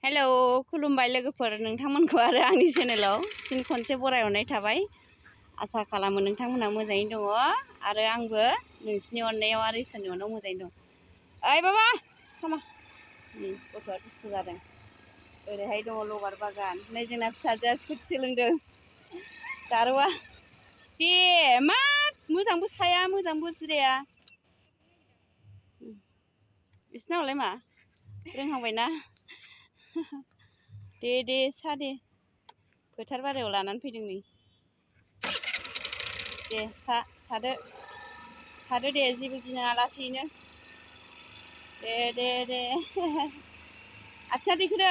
हेल' खुलुमबाय लोगोफोर नोंथांमोनखौ आरो आंनि चेनेलाव फिन खनसे बरायहरनाय थाबाय। आसा खालामो नोंथांमोनहा मोजाङैनो दङ आरो आंबो नोंसिनि अननायाव आरो इसोरनि अननायाव मोजाङैनो दं। ओइ बाबा खामा गथ'आ दुस्थु जादों। ओरैहाय दङ लबार बागान। नै जोंना फिसाजोआ स्कुटि सोलोंदों। जारौआ दे मा मोजांबो साया मोजांबो जिराया। बिसिनावलाय मा रोंहांबायना? दे सा दे फोथार बारियाव लानानै फैदों नै। दे सादो दे जेबो गिनाङा लासैनो। दे आथिया दैखोदो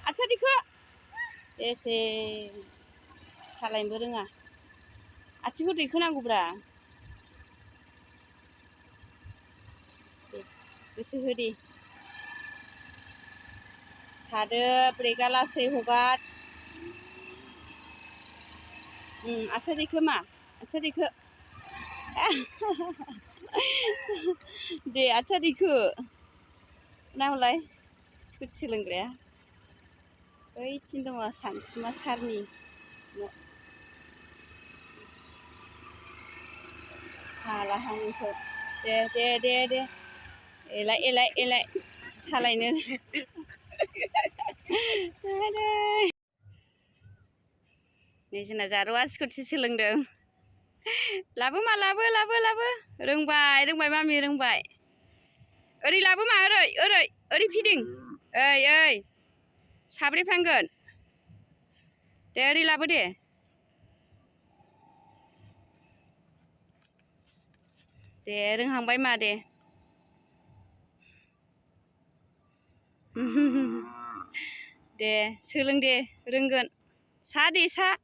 आथिया दैखो एसे सालायनोबो रोङा आथिंखौ दैखोनांगौब्रा। दे गोसो होदे सादो ब्रेकआ लासै हगार। आथिया दैखो मा आथिया दैखो दे आथिया दैखो ना हलाय स्कुटि सोलोंग्राया बैथिं दङ सानसुमा सारनि न'। हालाहांनिखौ दे एलाय सालायनो नै जोंना जारौआ स्कुटि सोलोंदों। लाबो रोंबाय मामि रोंबाय। ओरै लाबो मा ओरै फिदिं ओइ साब्रै फांगोन दे ओरै लाबो दे रोंहांबाय मा दे दे सोलों दे रोंगोन सा दे सा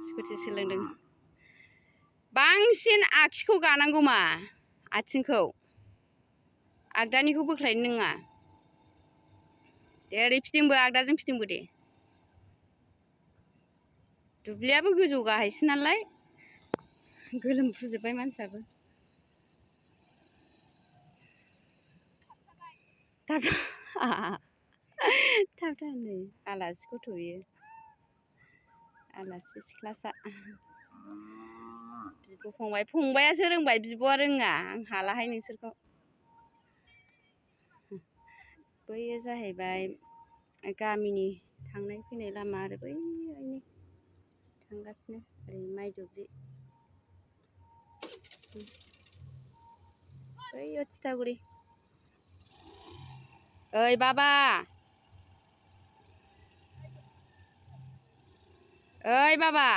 स्कुटि सोलोंदों। बांसिन आगसिखौ गानांगौ मा आथिंखौ आगदानिखौ बोख्लायनो नोङा। दे ओरै फिदिंबो आगदाजों फिदिंबो दे। दुब्लियाबो गोजौ गाहायसो नालाय गोलोमफ्रुजोब्बाय मानसियाबो। थाब नै आलासि गथ' बियो आलासि सिख्लासा। बिब' फंबायासो रोंबाय बिब'आ रोङा। आं हालाहाय नोंसोरखौ। बैयो जाहैबाय गामिनि थांनाय फैनाय लामा आरो बैहायनो थांगासिनो ओरै माइ दुब्लि बैयो थिथागुरि। ओइ बाबा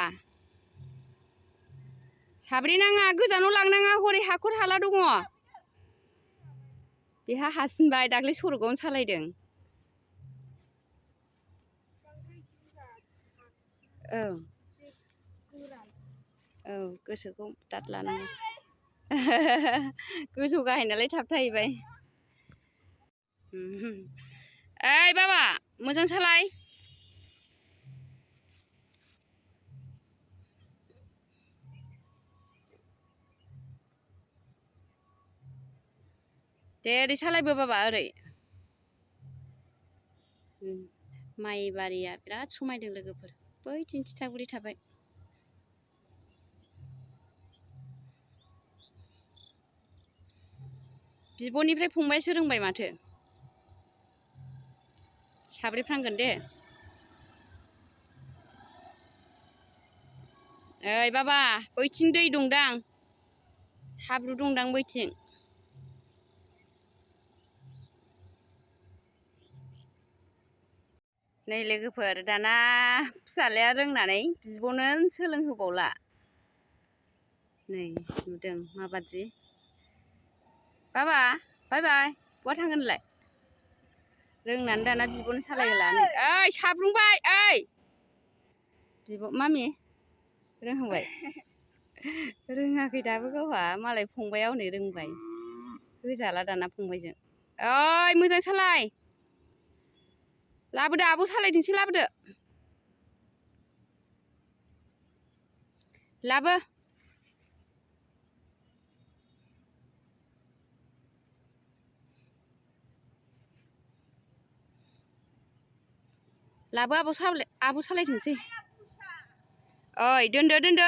साब्रे नाङा गोजानाव लांनाङा हरै हाखर हाला दङ। बेहा हासिनबाय दाख्लै सरगआवनो सालायदों। औ गोसोखौ दाद लानांगौ। गोजौ गाहाय नालाय थाबथाहैबाय। ओइ बाबा मोजां सालाय। दे ओरै सालायबो बाबा ओरै। माइ बारिया बिराद समायदों लोगोफोर बैथिं थिथागुरि थाबाय। बिब'निफ्राय फंबायासो रोंबाय माथो। साब्रै फ्रांगोन दे। ओइ बाबा बैथिं दै दंदां हाब्रु दंदां बैथिं। नै लोगोफोर दाना फिसाज्लाया रोंनानै बिब'नो सोलोंहोबावला। नै नुदों माबादि। बाबा बाय बहा थांगोन नोंलाय? रोंनानै दाना बिब'नो सालायहोला। ओइ साब्रुंबाय ओइ बिब' मामि रोंहांबाय? रोङाखै दाबो गावहा मालाय फंबाया हनै रोंबाय। होजाला दाना फंबायजों। ओइ मोजां सालाय। लाबोदो आब' सालायथोंसै लाबोदो। लाबो। लाबो आब' सालायथोंसै ओइ दोनदो